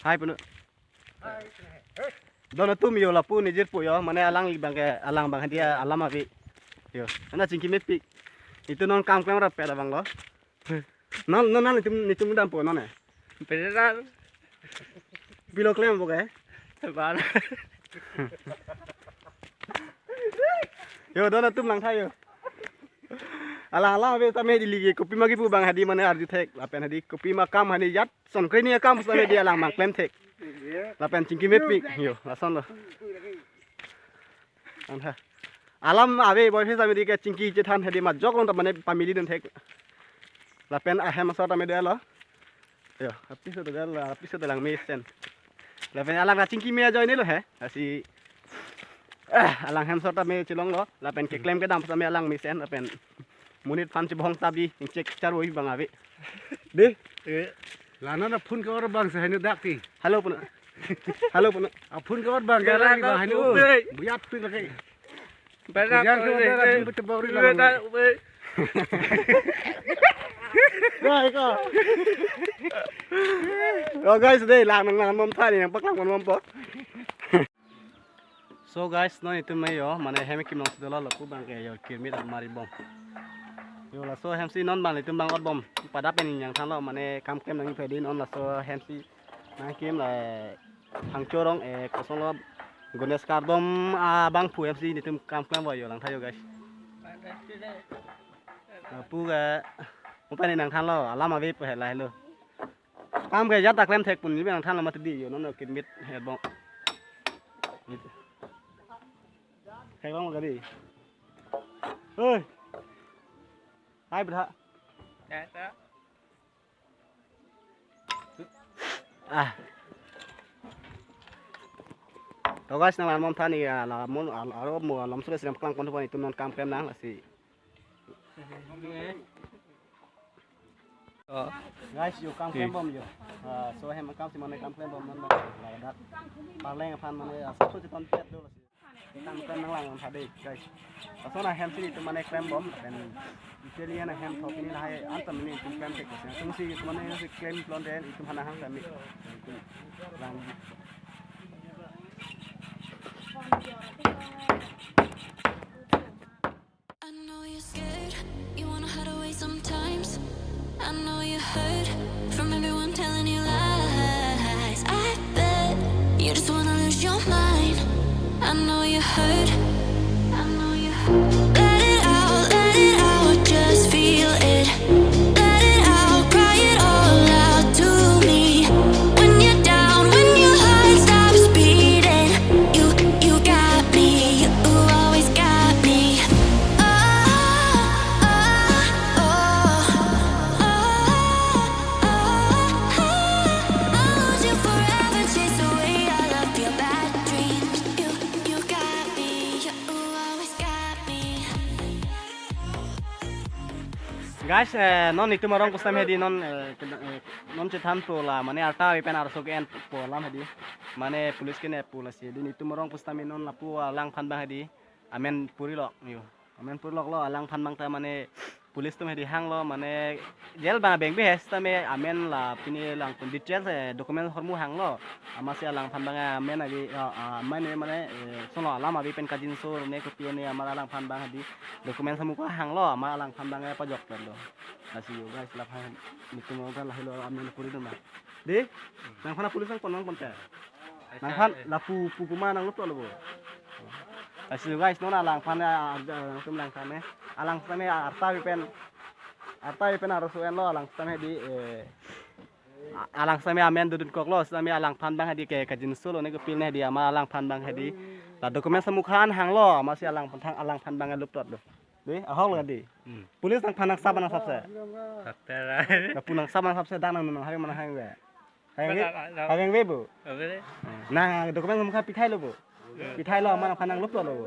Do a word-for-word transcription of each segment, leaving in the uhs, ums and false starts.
Hai punu. Don atum yo lapu nejirpo yo, mane alang abang ke, alang abang hadi alam ave. Yo, ana chingki mepik. Itum non kam klem rapet abang lo. Non non non itum itum dampo non eh. Beneran. Pilo klempo ke? Bana. Yo, don atum langtha yo. Alang alang ave tame di ligi kopi ma kipu abang hadi mane arju thek lapen hadi kopi ma kam hadi jat son kreni akam same di alang abang klem thek. Lapen chingki mepik yo lason lo. Antha. Alam ave boy phesa midi ke chingki chethan hadi majok long ta mane pamili dun thek. Lapen ahem asor tame dolo. Yo, apiso dolo, apiso dolang mesen. Lapen alang ra chingki me ajoine lo he. Lasi ah, alang hem asor tame chelonglo. Lapen keklem kedam tame alang mesen lapen monit aphan chibong tabi ingchek charoi abang ave. Dei. Eh, lana na phone ke or abang se hanu dak ti. Halo punu. Halo punu. A phone ke or abang ke Bera lang ka bang hanu. Upe. Buyat pik lagi. Bera Kujang ka ke upe. Bera pik betul bauri Bera lang. Upe. Wah, iko. Oh guys, dei lang nang lang mom thani nang paklang mom po. So guys, non itum me yo, mane hem kim long sudolo lapu abang ke yo kirmit amari bom. Yo laso hem si non abang itum abang ot bom. Pada pen yang than lo mane kam klem nang pedi non laso hem si nang kim la hang chorong eh kosong lo Ganesh kardom abang pu hem si itum kam klem bo yo langtha yo guys. Lapu ke upai ni nang than lo alam ave pu hela helo. Kam ke jat ta klem thek pun ni bang than lo mati di yo non kirmit herbong. Herbong gari. Hoi. Hai bra. Ya, ya. Ah. To guys nang lamon thani ya lamun aro mo lam sule siram klang pon pon itum non kam klem nang lasi. Oh. Guys, yo kam klem bom yo. Ah, so hem kam si mane kam klem bom non non. Ladak. Parleng aphan mane asap so chiton pet do lasi. Kam klem nang lang phade guys. Asona hem si itum mane klem bom pen Italian hem thok ni lahai antam ni itum klem tek. Itum si itum mane si klem plon den itum hana hang kami. Itum lang. I know you're scared, you wanna hide away sometimes. I know you hurt from everyone telling you lies. I bet you just wanna lose your mind. I know you hurt. I know you hurt. Let it out, let it out, just feel it. Let it out, cry it all out to me. When you're down, when your heart stops beating, you, you got me, you always got me. Oh, oh, oh, oh, oh. I'll hold you forever, chase away all of your bad dreams. You, you got me, you always got me. Guys, eh, non itum arong pusitame hedi non, eh, kena- eh, non chethan po la mane arta ave pen arso ke-en po alam hedi. Mane police ke-en po lasi hedi itum arong pusitame non lapu alangphan abang hedi. Amen puri lok yo. Amen puri lok lo alangphan abang ta mane police atum hedi hanglo mane jail abang beng be hes tame amen la pini lang pun details eh document hormu hanglo. Amatsi alangphan abang amen ave, ah, ah, amen mane, eh, sono alam ave pen kajinso ne kopi ne amat alangphan abang hedi document samu ko hanglo amat alangphan abang pajok lo. Lasi yo guys, laphan nitum abang lahelo amen puri dun ma. Dei, nangphan police nang pon nang pon ke. Nangphan lapu pu puma nang lup lo bo. Lasi yo guys, non alangphan a, a, nangtum langphan ne. Alang tame arta ave pen. Arta ave pen arso enlo alang tame di, eh, A- alang sitame amen dodun koklo, sitame alangphan abang hedi ke kajinso lo ne kopil ne hedi amat alangphan abang hedi. La document samu ko hanglo, amatsi alangphan thang alangphan abang lup tot lo. Dei, ahok lo dei. Hmm. Police nangphan nang sap nang sapse. Sapte ra. Lapu nang sap nang sapse dak nang nang hang mana hang ve. Hang ve. Mana, mana. Hang ve bo. Hang ve. Nang document samu ko pithai lo bo. Pithai lo amat nangphan nang lup tot lo bo.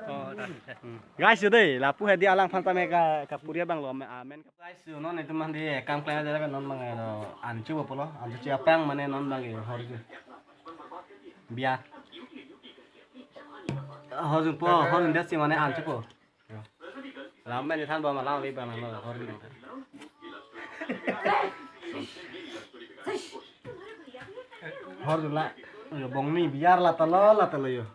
Oh, dah, dah. Hmm. Guys, yo dei, lapu hedi alangphan tame ka kapuri abang lo amen. Guys, yo non itum mandi kam klem aja non abang lo. Anchu bo pulo, anchu chi apang mane non abang ke hor ju. Bia. Hor ju po, hor india si mane anchu po. Lam mane than bo ma lam ave abang lo hor ju. Hor dula. Yo, bongni biar la talo, la talo yo.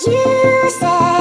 You say